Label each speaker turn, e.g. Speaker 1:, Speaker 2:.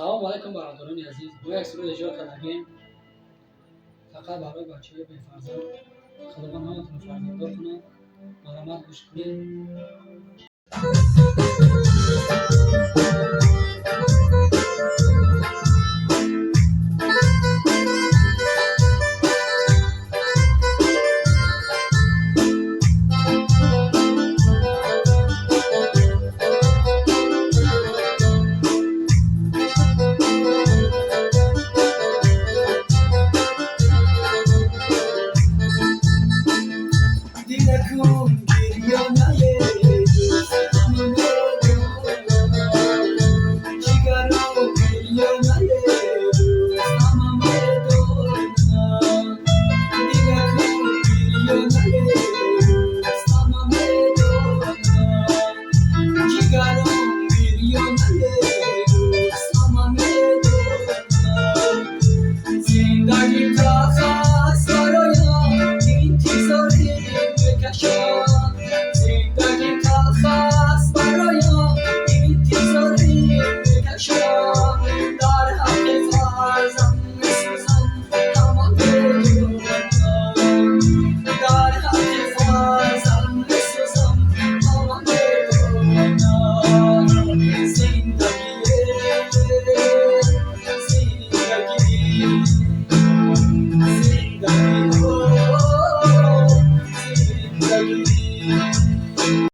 Speaker 1: Салому алайкум, бародарони азиз. Мо як суруд иҷро кардагем фақат барои бачаҳои бефарзанд. Худованд ҳаматонро фарзанддор кунад. Марҳамат, гӯш кунед.
Speaker 2: Дилакун гирёнае, дӯст, намедонам, ҷигару гирёнае.